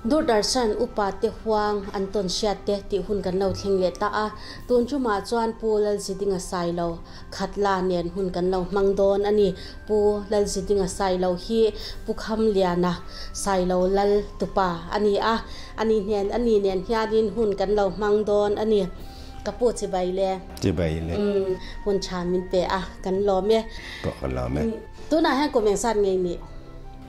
Doordarshan upa te huang an tawn hriat te tih hun kan lo thleng leh ta a, tun tumah chuan Pu Lalzidinga Sailo Khatla nen hun kan lo hmang dawn a ni. Pu Lalzidinga Sailo hi Pu Khamliana Sailo Lal tupa a ni a, ani hnen a ni nen hianin hun kan lo hmang dawn a ni. Ka pu chibai le. Chibai le. Umm hun tha min pe a, kan lawm e. Pawh ka lawm e. Tunah hian kum engzat ngei nih?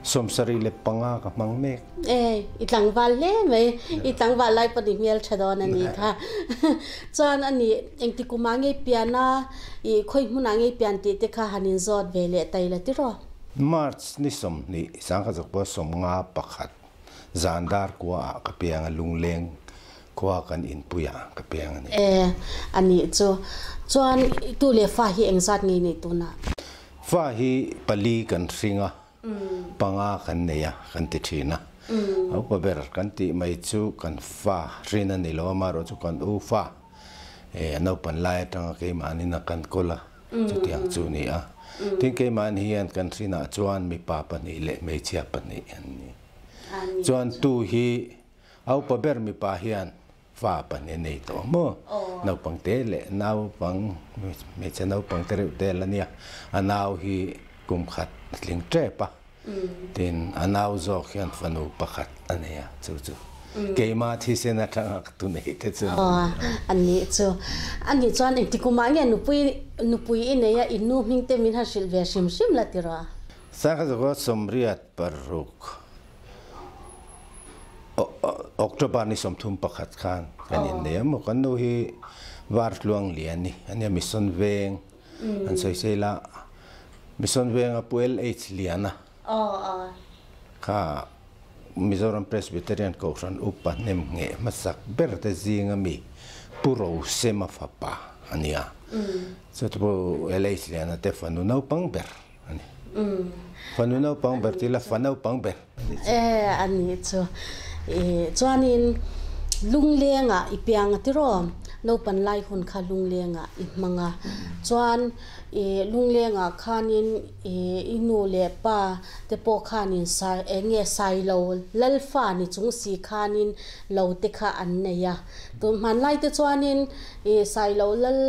75 ka hmang mek. E, i tlangval hle mai. I tlangval lai pawh ni hmel tha dawn a nih kha. Chuan a nih engti kumah ngei pian a, i khawi hmunah ngei pian tih te kha han inzawt ve leh tai la tiraw? March ni 20, sangkhat zakua 51, zan dar kua ah ka piang a, lungleng khua kan inpui ah ka piang a ni. E, a nih chu. Chuan i tu leh fa hi engzat ngei nih tunah? Fa hi pali kan hring a, panga kan nei a kan ti thin a. A upa ber kan tih mai chu kan fa hrin a ni lo, amaherawh chu kan u fa a naupan lai atanga keimahnin a kan kawl a, chutiang chu a ni a. Tin, keimahni hian kan hrinah chuan mipa pahnih leh hmeichhia pahnih an ni. Chuan tu hi a upa ber mipa hian Fa pahnih a nei tawh maw? Naupang te leh naupang, hmeichhe naupang te reuh tel a nia. A nau hi kum khat a tling tep a, tin a nau zawk hian fanu pakhat a nei a, chu chu keimah thisen atanga ka tu nei te chu. Aw, a nih chu. A nih chuan engti kumah nge nupui nupui i nei a, in nu hming te min han hrilh ve hrim hrim la tiraw? Sangkhat 86. October ni 31 khan kan innei a maw kan nu hi Vartluang Liani a nia Mission Veng an sawi sawi la Mission Venga Pu LH Liana kha Mizoram Presbyterian Kohhran upa hnem ngheh hmasak ber te zinga mi Pu Rosema fapa a nia chu Pu LH Liana te fanu naupang ber a ni. Fanu naupang ber tih la fa naupang ber a ni chu. E a ni chu. I chuanin lunglengah i piang a tiraw? Naupan lai hun kha lunglengah i hmang a. Chuan i lunglengah khanin i i nu leh pa te pawh khanin sai eng nge sailo lalfa ni chung si khanin lo te kha an nei a. Tun hmanlai te chuanin i sailo lal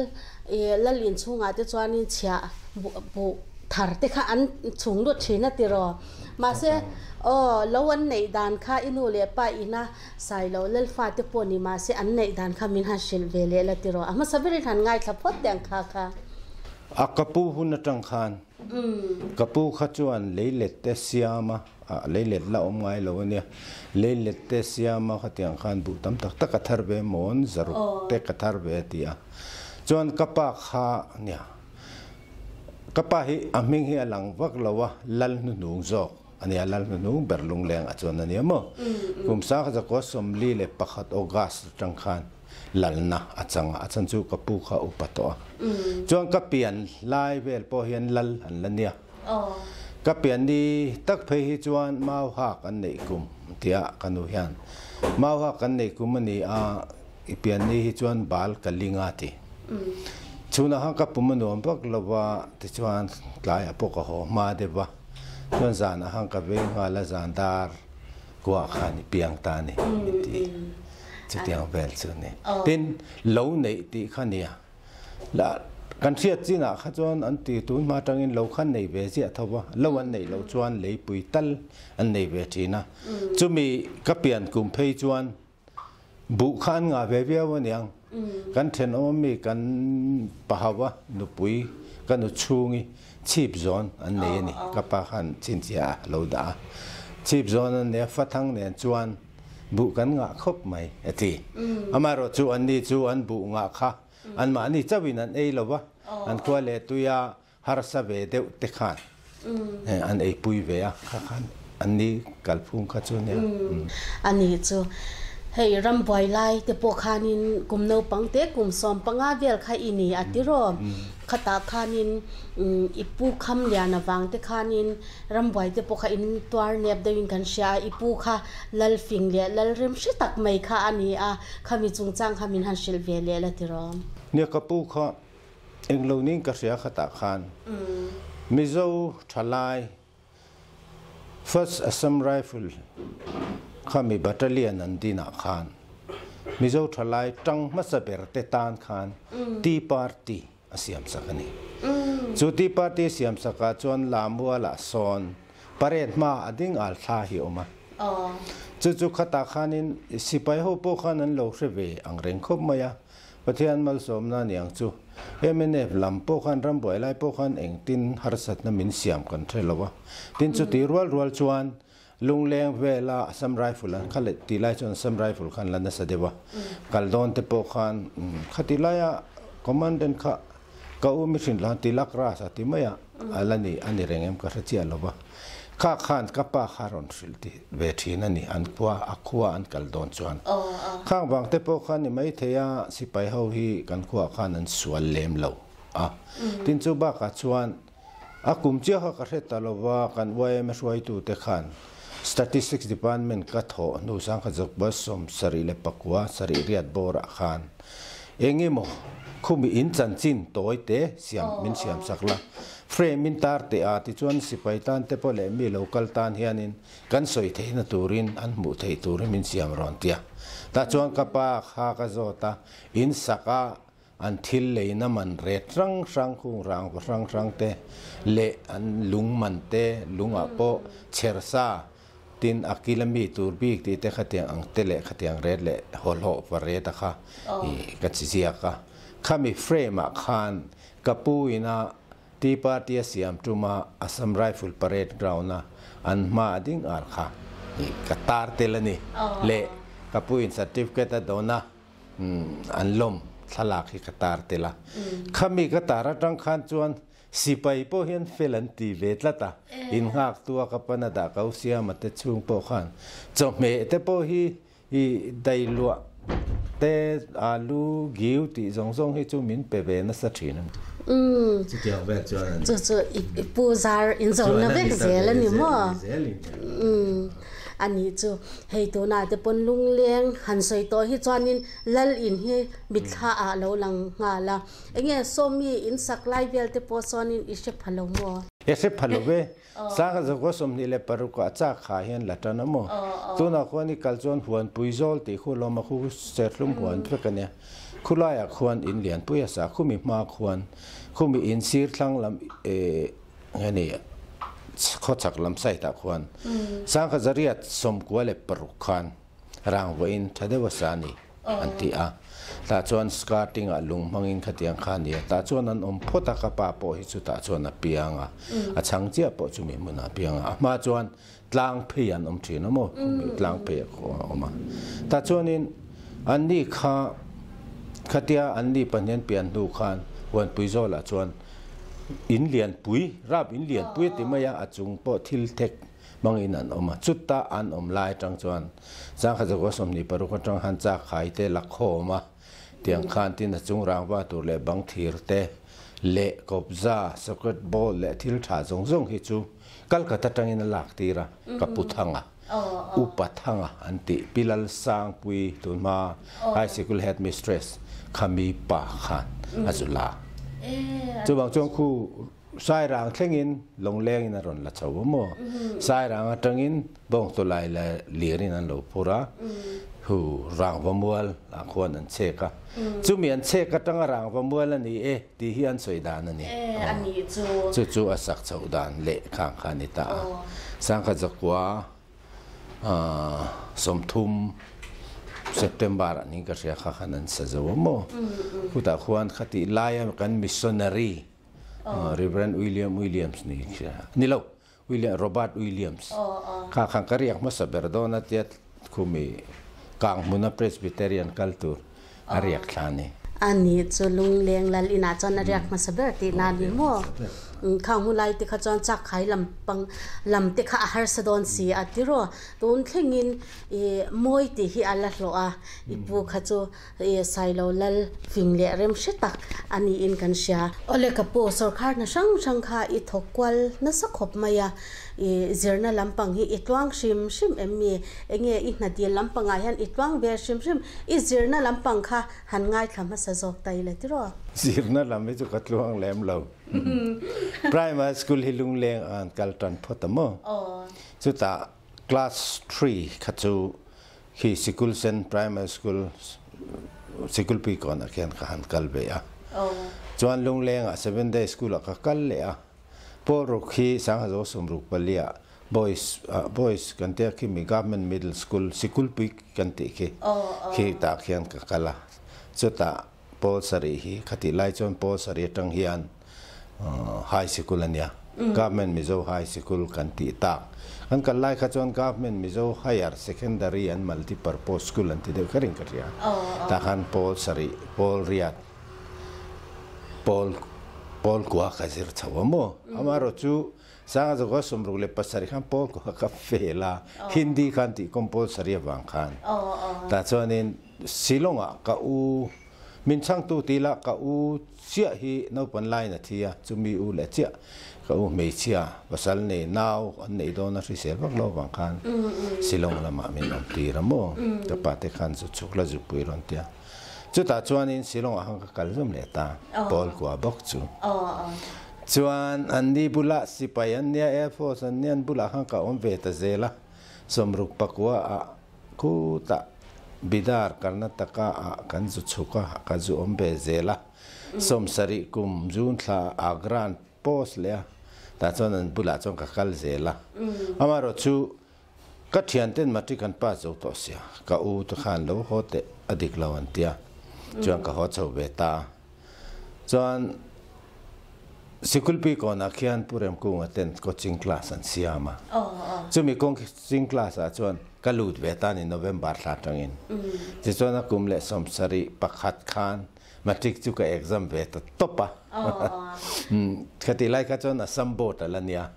I lal inchhungah te chuanin chhiah buh thar te kha an chhung lut thin a tiraw. Mahse, aw, lo an neih dan kha i nu leh pa ina sai lo lal fa te pawh ni mahse an neih dan kha min han hrilh ve leh la tiraw. A hmasa berin han ngaithla phawt teh ang kha kha. A ka pu hun atang khan Ka pu kha chuan leilet te siam a, ah leilet la awm ngai lo a nia, leilet te siam a khatiang khan buh tam tak tak a thar ve mawn zaruk te ka thar ve a ti a. Chuan ka pa kha nia, ka pa hi a hming hi a lang vak lo a, lal hnuhnung zawk a nia, lal hnuhnung ber lungleng ah chuan a nia maw. Kum 1941 August atang khan lalna a chang a, a chhan chu ka pu kha upa tawh a. Chuan ka pian lai vel pawh hian lal an la nia. Ka pian ni tak phei hi chuan mau hak an neih kum tia ka nu hian mau hak an neih kum a ni a, i pian ni hi chuan bal ka ling a ti. Chhunah khan ka pum a nuam vak lo va, tichuan tlaiah pawh ka haw hma deuh va, chuan zanah khan ka vei nghal a, zan dar kuah khan i piang ta a ni min ti. Chutiang vel chu a ni. Tin, lo neih tih kha nia. La, kan hriat chinah kha chuan an ti tun hma atangin lo khan nei ve ziah tho va, lo an neih loh chuan leipui tal an nei ve thin a. Chumi ka pian kum phei chuan buh kha an ngah ve viau a niang. Kan thenawm ami kan pahau a, nupui ka nu chhungi chhip zawn an nei a ni. Ka pa khan chhinchhiah a lo dah a. Chhip zawn an nei a, fathang nen chuan Buh kan ngah khawp mai, a ti. Amaherawh chu anni chu an buh ngah kha anmahni chauhin an ei lo va, an khua leh tuia harsa ve deuh te khan an eipui ve a, kha khan anni kalphung kha chu nia. A ni chu hei rambuai lai te pawh khanin kum naupang te kum 15 vel kha i ni a tiraw? Khatah khanin i pu kham lian avang te khanin Rambuai te pawh kha in tuar nep deuhin kan hria a, i pu kha lal fing leh lal rem hre tak mai kha a ni a, khami chungchang kha min han hrilh ve leh la tiraw? Nia ka pu kha englo ning ka hria khatah khan Mizo thalai First Assam Rifle Khami battalion an dinah khan Mizo thalai tang hmasa ber te tan khan Tea Party a siam sak a ni. Chu Tea Party siam sakah chuan Lamualah sawn parade hma a ding al thla hi a awm a. Chu chu khatah khanin sipai ho pawh khan an lo hre ve ang reng khawp mai a. Pathian malsawmna a ni ang chu. Mnf lam pawh khan rambuai lai pawh khan engtin harsatna min siam kan hre lo a. Tin chuti rual rual chuan Lungleng vela Assam Rifle an kha leh tih lai chuan Assam Rifle khan la nasa deuh a. Kal dawn te pawh khan khati laia Commandant kha ka u mihrin la Tilak Ras a ti mai a, a la ni a ni reng em ka hre chiah lo va. Kha khan ka pa kha rawn hrilh ti ve thin a ni, an khua a khua an kal dawn chuan. Khang vang te pawh khan ni maithei a sipai ho hi kan khuaah khan an sual lem lo a. Tin chu bakah chuan A kum chiah kha ka hre ta lo va, kan YMA hruaitute khan Statistics Department ka thawh hnu sangkhat zawk bus 74 sarih riat bawrah khan eng emaw khumi in chanchin tawi te siam min siam sak la, frame in tar teh a tichuan sipai tan te pawh leh mi lo kal tan hianin kan sawi theihna turin an hmuh theih turin min siam rawn tia. Tah chuan ka pa kha ka zawt a, in sak a An thil leina man ret hrang hrang, khung rang va hrang hrang te leh an lung man te, lungah pawh chher sa tin a kil a mi tur bik tih te khatiang ang te leh khatiang ret leh hawlhawh va ret a kha i ka chi ziak a. Khami frame ah khan ka pu ina Tea Party a siam tuma Assam Rifle Parade Ground a an hma a ding ar kha i ka tar tel a ni leh ka pu in certificate a dawn a. An lawm thlalak hi ka tar tel a. Khami ka tar atang khan chuan sipai pawh hian fel an ti ve tlat a. In nghak tua ka pan a dah kau siam a te chhung pawh khan chawhmeh te pawh hi i dailuah te alu giu tih zawng zawng hi chu min pe ve nasa thin a ni. Chutiang vel chuan a ni. Chu chu i pu zar in zawhna vek zel a ni maw? A nih chu, hei tunah te pawn lungleng han sawi tawh hi chuanin lal in hi mitthla ah lo lang nghal a. Enge sawmi in sak lai vel te pawh sawnin i hre pha lo maw? I hre pha lo ve. Sangha zakua 26 ah chak kha hian la tan a maw? Tunah khuan i kal chuan huanpui zawl tih khu lawm a khu serthlum huan vek a nia. Khulaiah khuan in lianpui a sa, khumi hma khuan khumi in sir thlang lam nge ni khawchhak lam side ah khuan sangkhat zariat 96 khan rangvain tha deuh a sa a ni an ti a, tah chuan skirting ah lung hmangin khatiang kha a ni a, tah chuan an awm phawt a, ka pa pawh hi chu tah chuan a piang a, a chhang chiah pawh chumi hmunah a piang a, a hma chuan tlang phei an awm thin a maw, tlang phei a awm a, tah chuanin anni kha khatia anni pahnian pian hnu khan Huanpui zawlah chuan in lianpui, rap in lianpui a ti mai a, a chung pawh thil thek hmangin an awm a, chuta an awm lai atang chuan Sangkhat zakua 26 atang han chak khai te la khawm a, tiang khan tin a chung rangva tur leh bang thir te leh kawpza, socket ball leh thil tha zawng zawng hi chu Kalkhat atangin a lak tir a, ka pu Thanga, Upa Thanga an tih, Pi Lalsangpui tunhma High Sikul Head Mistress kha mi pa khan a zu la. Chuvang chuan khu Sairang thlengin Lawnglengin a rawn la chho a maw? Sairang atangin Bawngtawlai la lirin an lo phur a, hu Rangvamual ah khuan an chek a. Chumi an chek atanga Rangvamual a ni e. Tih hi an sawi dan a ni. A nih chu. Chu chu a sak chhoh dan leh khang kha a ni ta a. Sangkhat zakua 30 September ah ning ka hria kha khan an sa zo a maw. Khutah khuan khatih laia kan missionary Reverend William Williams ni ni lo William Robert Williams kha khan ka riak hmasa ber dawn a tia khumi kang hmuna Presbyterian kal tur a riak thla a ni. A ni chu lungleng lal inah chuan a riak hmasa ber tih na ni maw? Khang hnu lai te kha chuan chak khai lam pang lam te kha a harsa dawn si a tiraw? Tun thlengin i mawi tih hi a la hlawh a, i pu kha chu I Sailo lal fing leh rem hre tak a niin kan hria. Awle ka pu, sorkar hna hrang hrang kha i thawk kual nasa khawp mai a, i zirna lampang hi i tluang hrim hrim em mi? Enge i hna dil lampangah hian i tluang ve hrim hrim? I zirna lampang kha han ngaithla hmasa zawk ta ila tiraw? Zirna lam hi chu ka tluang lem lo. Primary school hi lungleng an kal tan phawt a maw? Chutah class three kha chu. Khi Sikul Sen Primary School, Sikulpui kawnah khian ka han kal ve a. Chuan Lunglengah Seven Day School ah ka kal leh a. Pawl ruk hi Sanghazo sawmruk paliah Boys Boys kan tia khi mi Government Middle School Sikulpui kan tih khi khi tah khian ka kal a. Chutah pawl sarih hi khatih lai chuan pawl sarih atang hian High Sikul a nia. Government Mizo High Sikul kan tih tak. Kan kal lai kha chuan Government Mizo Higher Secondary and Multi-purpose School an ti deuh kherin ka hria. Tah khan pawl sarih, pawl riat, pawl pawl kua ka zir chho a maw? Amaherawh chu Sanga Zagoa 67 khan pawl kua ka fel a, Hindi khan tih compulsory avang khan. Tah chuanin Shillong-ah ka u Min chhangtu ti la ka u chiah hi naupan laiin a thi a, chumi u leh chiah ka u hmeichhia pasal nei nau an neih dawn a hrisel vak lo avang khan Shillong lamah min awm tir a maw? Ka pa te khan zu chhuk la zu pui rawn tia. Chutah chuanin Shillong ah khan ka kal zawm leh ta, Pawl kua bawk chu. Chuan anni bulah sipai an nia, Air Force an nia, an bulah khan ka awm ve ta zel a, 64 ah Khutah Bidar Karnataka ah kan zu chhuk a, ka zu awm ve zel a. 70 kum June thla Agra an post leh a, tah chuan an bulah chuan ka kal zel a. Amaherawh chu ka thianten matric an pass zo tawh sia, ka u te khan lo haw teh a dik lo an tia, chuan ka haw chho ve ta. Chuan Sikulpi kawnah khian Pu Remkunga ten coaching class an siam a. Chumi coaching class ah chuan ka lut ve ta ni November thla atangin. Tichuan a kum leh 71 khan matric chu ka exam ve ta tawp a. Khatih lai kha chuan Assam board a la nia.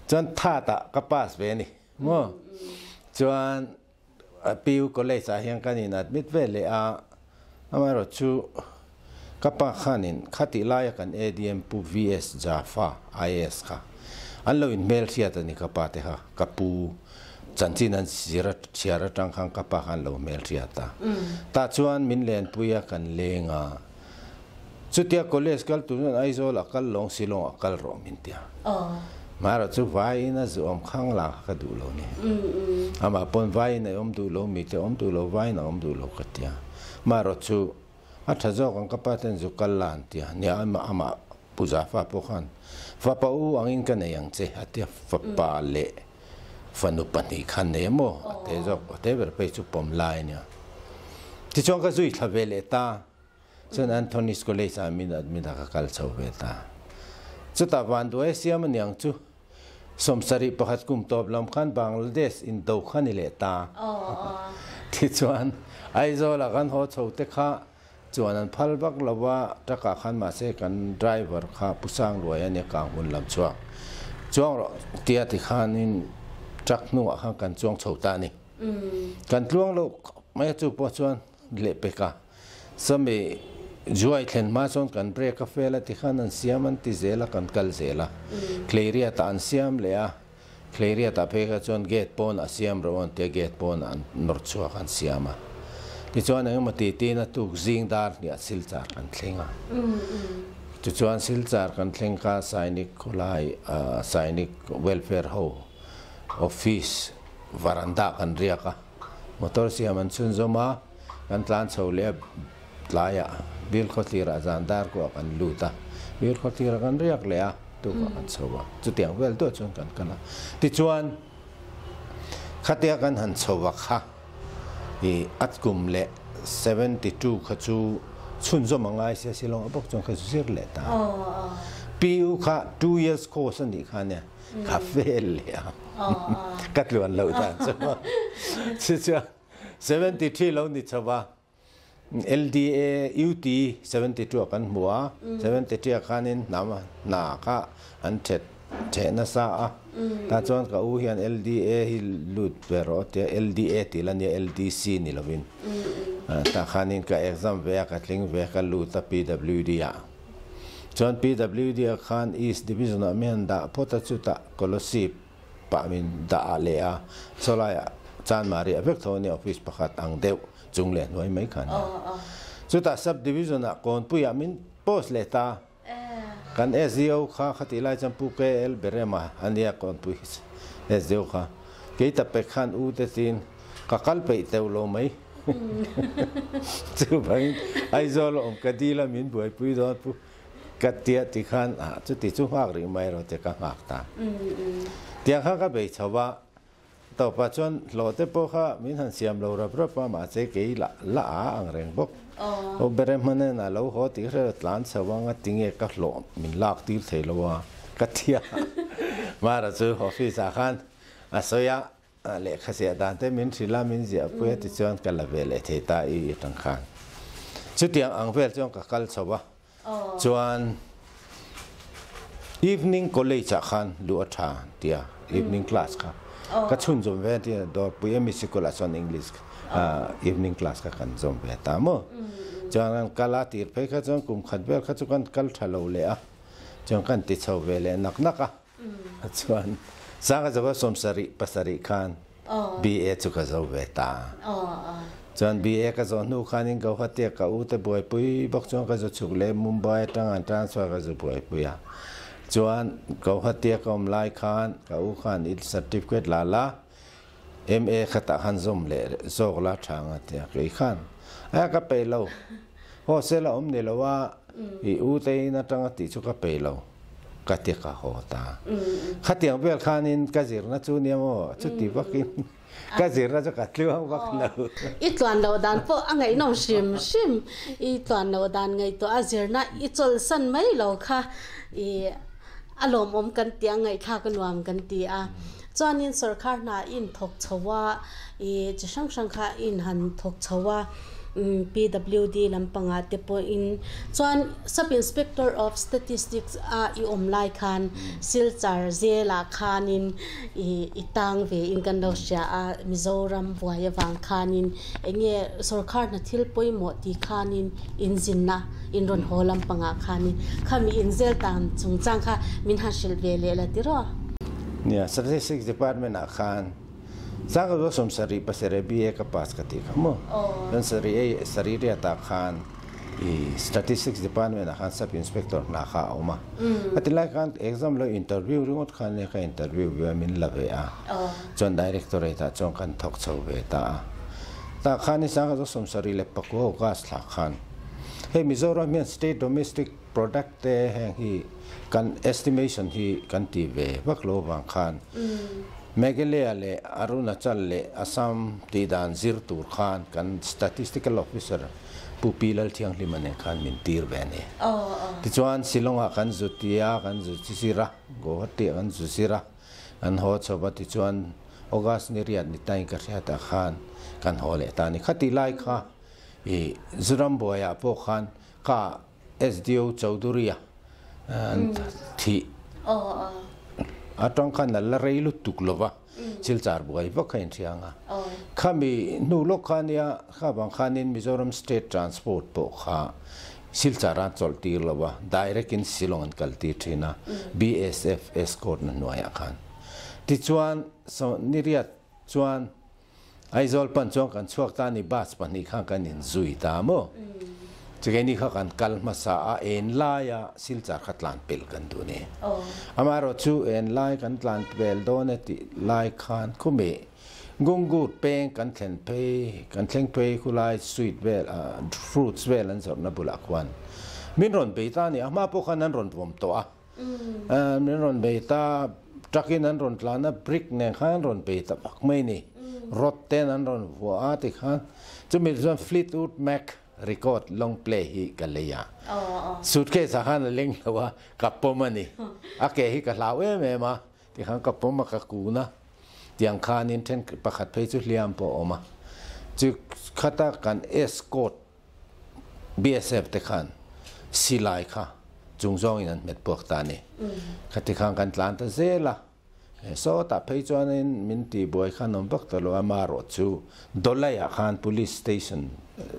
Chuan third ah ka pass ve a ni maw. Chuan PU College ah hian kan in admit ve leh a, amaherawh chu ka pa khanin khatih laia kan ADM Pu VS Jaffa, IAS kha an lo in hmelhriat a ni ka pa te kha, ka pu chanchin an zir a chhiar atang khan ka pa kha an lo hmelhriat a. Tah chuan min lenpui a kan leng a, Chutia college kal tur chuan Aizawl a kal lawng Shillong a kal rawh min tia. Mahara chu vaiin a zu awm khang lang kha ka duh lo ni. Amah pawn vaiin a awm duh lo mi te awm duh lo vaiin a awm duh lo ka tia. Mahara chu a tha zawk ang ka pa ten zu kal la an tia. Nia amah amah Pu Zafa pawh khan fapa u angin ka nei ang che a tia fapa leh fanu pahnih khan nei emaw a te zawk a te ber phei chu pawm lai a nia. Tichuan ka zui thla ve leh ta. Chuan Anthony's College ah min admit a ka kal chho ve ta. Chutah vanduai a siam aniang chu 71 kum tawp lam khan Bangladesh in do kha ni leh ta. Tichuan Aizawl ah kan haw chho te kha chuan an phal vak lo va, truck ah khan mahse kan driver kha Pu Sangluai ania kang hun lam chhuak chuang rawh tia tikhanin truck hnungah khan kan chuang chho ta a ni. Kan tluang loh mai a chu pawh chuan lehpek a. Sawmi Juai thlen hma chuan kan break a fel a tikhan an siam an ti zel a kan kal zel a. Cleiriat ah an siam leh a, Cleiriat ah phei kha chuan gate pawn a siam rawh an tia gate pawn ah an nawr chhuak an siam a. Tichuan engemaw ti tiin a tuk zing dar hniah Silchar kan thleng a. Tichuan Silchar kan thleng kha Sainik khawlai Sainik Welfare ho office varanda kan riak a. Motor siam an chhunzawm a, kan tlan chho leh a tlaiah Bil khawtlirah zan dar kuah kan lut a, Bil khawtlirah kan riak leh a, tukah kan chho a, chutiang vel duah chuan kan kal a. Tichuan, khatia kan han chho a kha i a kum leh 72 kha chu chhunzawm a ngai sia Shillong a bawk chuan kha zir leh ta a. PU kha two years course a nih kha nia. Ka fel leh a ka tluan lo dan chu chu chuan 73 lo ni chho va LDA UT 72 a kan hmu a 73 ah khanin hnam hna kha an thet theh nasa a tah chuan ka u hian LDA hi lut ve rawh tia LDA tih la nia LDC ni lovin tah khanin ka exam ve a ka tling ve ka lut a PWD ah. Chuan PWD ah khan East Division ah min han dah phawt a, chutah Kolosip pah min dah ah leh a, chawlai ah Chanmari ah vek tho a nia, office pakhat ang deuh chung leh hnuai mai kha a nia. Chutah Sub Division ah Kawnpui ah min post leh ta. Kan SDO kha khatih lai chuan Pu KL Berema a nia Kawnpui SDO kha. Kei ta pek khan u te tin. Ka kal peih teuh lo mai. Chuvangin Aizawl a awm ka dil a min buaipui dawn pu ka tia ti khan ah chuti chu nghak rih mai rawh tia ka nghak ta. Tiang kha ka bei chho a, tawpah chuan hlawh te pawh kha min han siam lo rap rap a mahse kei lah la a ang reng bawk. Aw bere hmanen a lo haw tih hre lo tlan chho anga tinge ka hlawh min lak tir thei lo a ka tia. Mara chu office ah khan a sawi a. Lehkha ziah dan te min hrilh a, min ziah pui a tichuan ka la ve leh thei ta i atang khan. Chutiang ang vel chuan ka kal chho a, chuan evening college ah khan luh a tha tia evening class kha ka chhun zawm ve tia Dawrpui MEC School ah chuan English evening class kha kan zawm ve ta maw. Chuan kan kal a tir phei kha chuan kum khat vel kha chu kan kal tha lo leh a, chuan kan ti chho ve leh nak nak a. Chuan Sanga Zova sawmsarih pasarih khan BA chu ka zo ve ta. Chuan BA ka zawh hnu khanin Guwahati ah ka u te buaipui bawk chuan ka zu chhuk leh Mumbai atang an transfer ka zu buaipui a. Chuan Guwahati a ka awm lai khan ka u khan i certificate la la MA khatah khan zawm leh zawk la tha ang a ti a, kei khan a ka peih lo, hostel a awm ni lo a, i u te in atanga tih chu ka peih lo ka ti ka haw ta. Khatiang vel khanin ka zirna chu nia maw, chuti vakin ka zirna chu ka tluang vak lo. I tluan loh dan pawh a ngaihnawm hrim hrim, i tluan loh dan ngaihtuah a zirna i chawlhsan mai lo kha i a lawmawm kan ti a, ngaihthlak a nuam kan ti a. Chuanin sorkar hna in thawk chho a, ih chi hrang hrang kha in han thawk chho a, PWD lampangah te pawhin chuan Sub Inspector of Statistics a i awm lai khan Silchar zelah khanin ih i tang ve in kan lo hria a, Mizoram buai avang khanin eng nge sorkar hna thil pawimawh tih khanin in zinna in rawn haw lampangah khanin khami in zel tan chungchang kha min han hrilh ve leh la tiraw? Nia, Statistics Department ah khan Sangha chu sawmsarih pasarih BA ka pass ka tih kha maw? Chuan sarih ei sarih riat ah khan i Statistics Department ah khan Sub Inspector hna kha a awm a. Ka ti lai khan exam lo interview ringawt khan nia ka interview ve a min la ve a. Chuan Directorate ah chuan kan thawk chho ve ta a. Tah khan i Sangha chu sawmsarih leh pakua August thla khan hei Mizoram hian State Domestic Product te heng hi kan estimation hi kan ti ve vak lo vang khan Meghalaya leh Arunachal leh Assam tih dan zir tur khan kan Statistical Officer Pu Pi Lalthianghlima nen khan min tir ve a ni. Tichuan Shillong ah kan zu ti a, kan zu zir a, Guwahati ah kan zu zir a, kan haw chho va tichuan August ni riat ni tain ka hriat ah khan kan haw leh ta a ni. Khatih lai kha i Zurambuai ah pawh khan Ka SDO Chowdhury-a an thih atang khan a la rei lutuk lo va, Silchar buai vak kha inhria ang a. Khami hnu lawk kha nia, kha vang khanin Mizoram State Transport pawh kha Silchar an chawlh tir lo va, direct in Shillong an kal tir thin a, BSF escort na hnuaiah khan. Tichuan, niriat chuan Aizawl pan chuan kan chhuak ta ni bus pahnih khan kan inzui ta maw? Chikeini kha kan kal hmasa a en laia Silchar kha tlan pel kan duh ni. Amaherawh chu en lai kan tlan pel dawn e tih lai khan khumi Gungur peng kan thlen phei kan thleng phei khulai sweet vel fruits vel an zawrhna bulah khuan min rawn bei ta ni a hma pawh khan an rawn vawm tawh a. Min rawn bei ta, truck in an rawn tlan a, brick nen khan an rawn bei ta vak mai ni. Rod ten an rawn vuah a tikhan chumi chuan Fleetwood Mac record long play hi ka lei a. Suitcase ah khan a leng lo a, ka pawm a ni. A ke hi ka hlau em em a, tikhan ka pawm a ka kun a. Tiang khanin then pakhat phei chu hliam pawh a awm a. Chu khata kan escort BSF te khan silai kha chung zawngin an hmet puak ta a ni. Khati khan kan tlan ta zel a, sawtah phei chuanin min tih buai khan awm vak ta lo a, amaherawh chu Dawlaiah khan Police Station,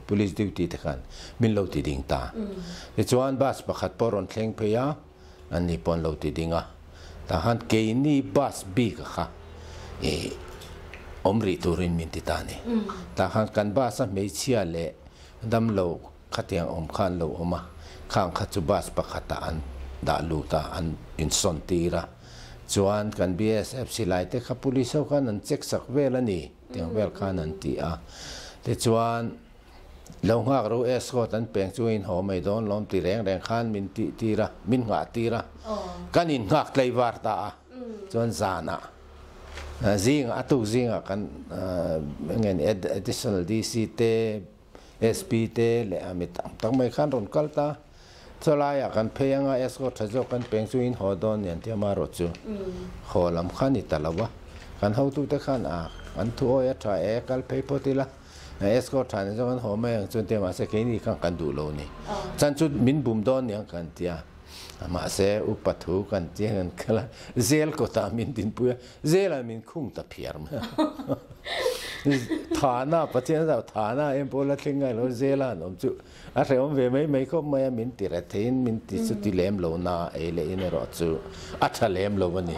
Police Duty te khan min lo ti ding ta. Tichuan bus pakhat pawh rawn thleng phei a, an ni pawh an lo ti ding a, tah khan keini bus bik a kha ih awm rih turin min ti ta a ni. Tah khan kan bus a hmeichhia leh damlo khatiang awm kha an lo awm a, khang kha chu bus pakhatah an dah lut a, an insawn tir a. Chuan kan BSF silai te kha police ho khan an check sak vel a ni tiang vel khan an ti a. Tichuan lo nghak ro escort an peng chu in haw mai dawn lawm ti reng reng khan min tih tir a, min nghah tir a. Kan in nghak tlaivar ta a. Chuan zanah zingah a tuk zingah kan nge ni additional DC te SP te leh a mi tam tak mai khan rawn kal ta. Chawlaiah kan phei anga escort tha zawk kan peng chu in haw dawn nen tia marawh chu haw lam kha ni ta lo a. Kan hotute khan a an thu awi a tha e kal phei phawt ila escort tha nen chuan kan haw mai ang chuan tia mahse keini khan kan duh lo ni. Chan chu min bum dawn niang kan tia mahse upa thu kan tia kan kal a zel kawtah min dinpui a zelah min khung ta phiar mai a. Thana Pathian zau thana em pawh la thleng ngai lo zela an awm chu. A hrehawm ve mai mai khawp mai a, min ti re theiin min ti chu ti lem lo na ei leh in erawh chu a tha lem lo a ni.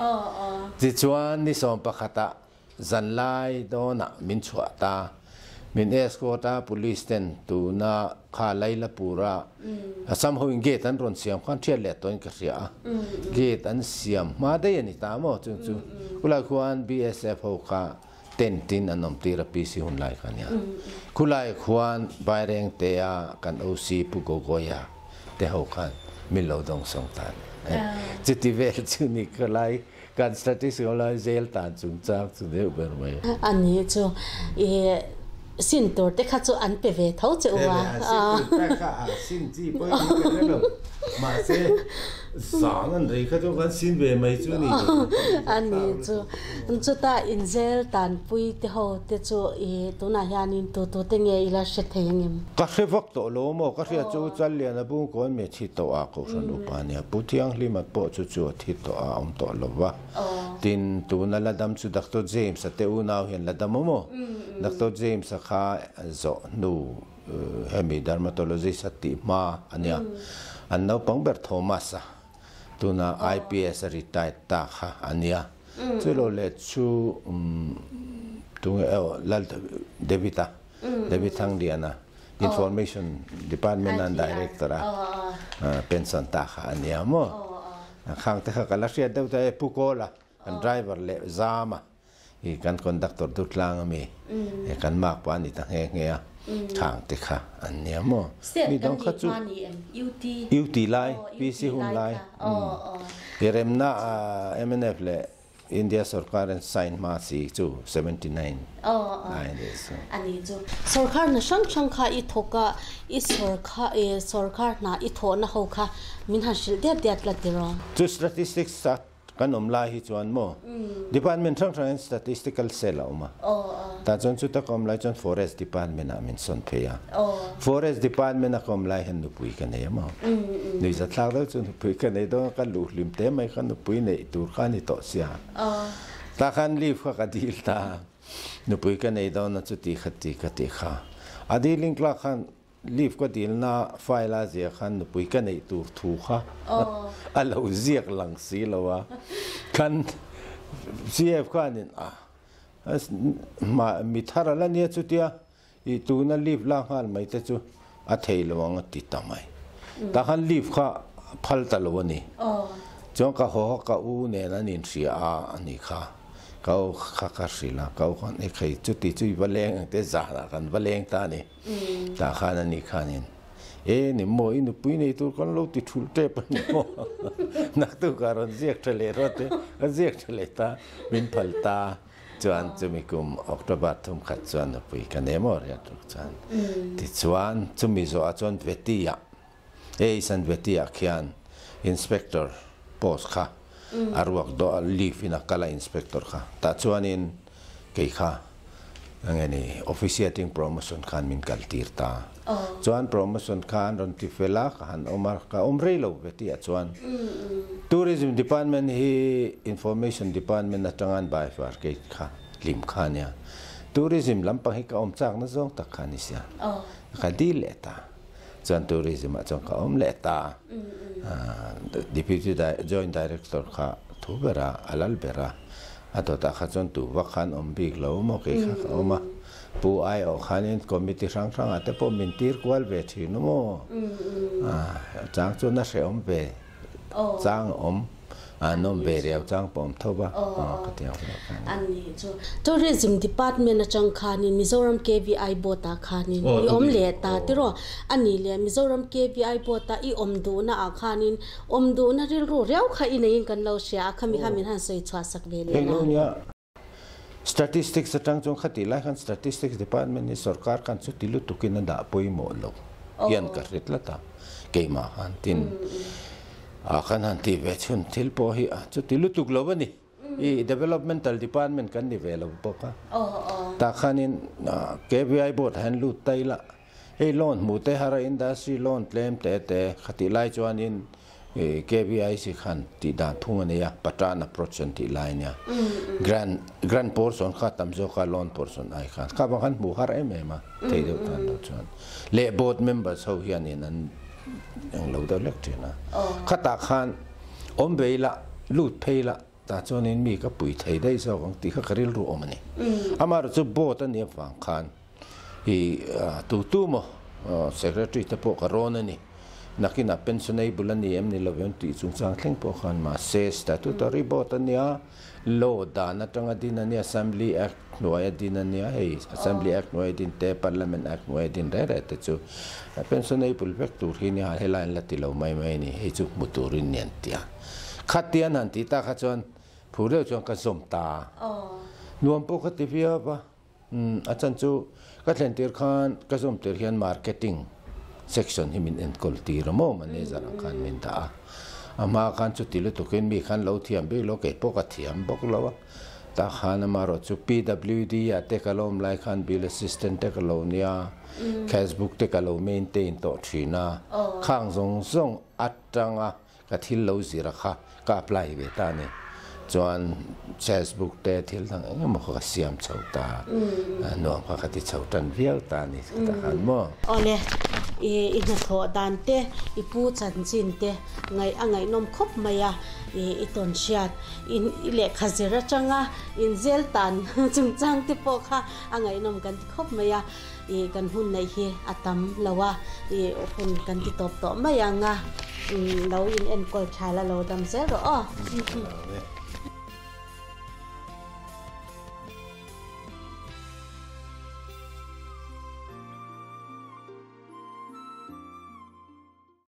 Tichuan ni 11ah zanlai dawnah min chhuah ta, min escort a, police ten tuna kha Lailapura Assam hoin gate an rawn siam khan thiat leh tawhin ka hria a, gate an siam hma daih a ni ta maw chung chu khulai khuan BSF ho kha Tent in an awm tir a PC hun lai kha nia. Khulai khuan Vairengte a kan OC Pu Gogoia te ho khan min lo dawng sawng ta a ni. Chuti vel chu ni khulai kan statistics awm lai zel tan chungchang chu deuh ber mai. A ni chu i sin tur te kha chu an pe ve tho che u a. Sin tur te kha a sin chi pawh in ka hre lo. Mahse zang an rei kha chu kan sin ve mai chu ni. A ni chu. Chuta inzel tanpui te ho te chu i tunah hianin tu tu te nge ila hre thei angem? Ka hre vak tawh lo maw? Ka hria chu Challian a bungkawn mi a thi tawh a, Kohhran upa nia. Pu Thianghlima pawh chu chu a thi tawh a, a awm tawh lo va. Tin, tuna la dam chu Doctor James-a te unau hian la dam awm aw. Doctor James-a kha zawh hnu hemi dermatologist a tih hma a nia. An naupang ber Thomas-a. Tuna IPS a retired ta kha a nia. Chu lo leh chu tunge aw Lal David a, David Thangliana, Information Department an Director a pension ta kha a nia maw. Khang te kha ka la hriat deuh ta e Pu Kawla kan driver leh Zama. I kan conductor du tlang ami e kan mak pa ni ta nghe nghe a khang te kha an nia maw mi dang kha chu UT lai PC hun lai i remna MNF le India sarkar an sign hma si chu 79 lai ni chu ani chu sarkar na hrang hrang kha i thawk a i sarkar e sarkar hna i thawh na ho kha min han hrilh diat diat la tiraw chu statistics a Kan awm lai hi chuan maw Department hrang hrangin Statistical Cell a awm a, tah chuan chuta ka awm lai chuan Forest Department ah min sawn phei a. Forest Department a ka awm lai hian nupui ka nei a maw. Nuihzathlak deuh chu nupui ka nei dawn a, ka luh hlim te mai kha nupui neih tur kha a ni tawh sia. Tah khan leave kha ka dil ta a, nupui ka nei dawn a chuti kha ti ka ti kha. A dealing clerk khan Leave ka dilna file a ziah khan nupui ka neih tur thu kha a lo ziak lang si lo a, kan CF khanin a mi thar a la nia chutia i tuna leave la nghal mai te chu a thei lo ang a ti ta mai. Tah khan leave kha phal ta lo a ni. Chuan ka haw ka u nen an inhria a a ni kha. Ka u kha ka hrilh a, ka u khan ekhei chuti chu i va leng ang te zanah kan va leng ta a ni. Tah khan a ni khanin, E ni maw, i nupui nei tur kan lo ti thulh tep a ni maw? Naktuk ah rawn ziak tha leh rawt e, ka ziak tha leh ta, min phal ta. Chuan chumi kum October 31 chuan nupui ka nei maw riat ruk chuan. Tichuan chumi zawhah chuan Veti-ah, Eisan Veti-ah khian Inspector post kha a ruak dawh a, leave in a kal a Inspector kha. Tah chuanin kei kha enge ni officiating promotion khan min kal tir ta. Chuan promotion kha an rawn ti fel a, ka han awm a, ka awm rei lo ve tih ah chuan Tourism Department hi Information Department atanga an bai far kei kha hlim kha ania. Tourism lampang hi ka awm chak na zawng tak kha a ni sia. Ka dil leh ta. Chuan Tourism ah chuan ka awm leh ta. Deputy Joint Director kha thu ber a, a lal ber a. A dawtah kha chuan tu vak khan awm bik lo maw kei kha ka awm a, Pu Aiawh khanin committee hrang hrangah te pawh min tir kual ve thin maw? A chang chuan a hrehawm ve chang a awm. A nawm ve riau chang pawh awm tho va, khatiang vel kha a ni. A ni chu Tourism Department atang khanin Mizoram KVI Board ah khanin i awm leh ta tiraw? A nih leh Mizoram KVI Board a i awm duhna ah khanin awm duhna rilru riau kha i neiin kan lo hria a, khami kha min han sawi chhuah sak ve leh Eng la. lo nia, Statistics atang chuan khati lai khan Statistics Department hi sorkar khan chuti lutukin a dah pawimawh lo hian ka hre tlat a, keimah khan tin ah khan han tih ve chhun thil pawh hi a chuti lutuk lo a ni. I Developmental Department kan ni ve lo bawk a, tah khanin KVI Board ah hian lut ta ila, hei loan hmuh te har a industry loan tlem te te khatih lai chuanin KVIC khan tih dan phung a nei a, Patan approach an tih lai a nia. Grant grant portion kha tam zawk a loan portion ai khan kha vang khan hmuh har em em a thei deuh tan lo chuan leh board members ho hianin an eng lo deuh lek thin a. Khatah khan awm ve ila lut phei ila tah chuanin mi ka pui thei daih zawk ang tih kha ka rilru awm a ni. Amaherawhchu chu board a nih avang khan I tu tu maw secretary te pawh ka rawn a ni. Nakinah pensionable a ni em ni lo em tih chungchang thleng pawh khan mahse statutory board a nia, law dan atanga din a nia, Assembly Act hnuaia din a nia, hei Assembly Act hnuaia din te, Parliament Act hnuaia din reh reh te chu pensionable vek tur hi nia, helai an la ti lo mai mai a ni, hei chu hmu turin ni an ti a. Khatian han tih tak kha chuan phur deuh chuan ka zawm ta. Nuam pawh ka ti viau a. A chan chu ka thlen tir khan ka zawm tir hian marketing section hi min enkawl tir a maw manager ang khan min dah a, a hma khan chuti lutukin mi khan lo thiam bik lo kei pawh ka thiam bawk lo a, tah khan amaherawh chu PWD ah te ka lo awm lai khan bill assistant te ka lo nia, cash book te ka lo maintain tawh thin a, khang zawng zawng atanga Ka thil lo zir a kha ka apply ve ta a ni. Chuan Facebook te thil dang eng emaw kha ka siam chho ta, nuam kha ka ti chho tan viau ta a ni tah khan maw. Awle, i i hnathawh dan te, i pu chanchin te ngaih a ngaihnawm khawp mai a, i i tawn hriat, i i lehkha zir atanga inzel tan chungchang te pawh kha a ngaihnawm kan ti khawp mai a, I kan hun neih hi a tam lo a, i hun kan ti tawp tawh mai ang a, lo in enkawl tha la lo dam zel rawh aw.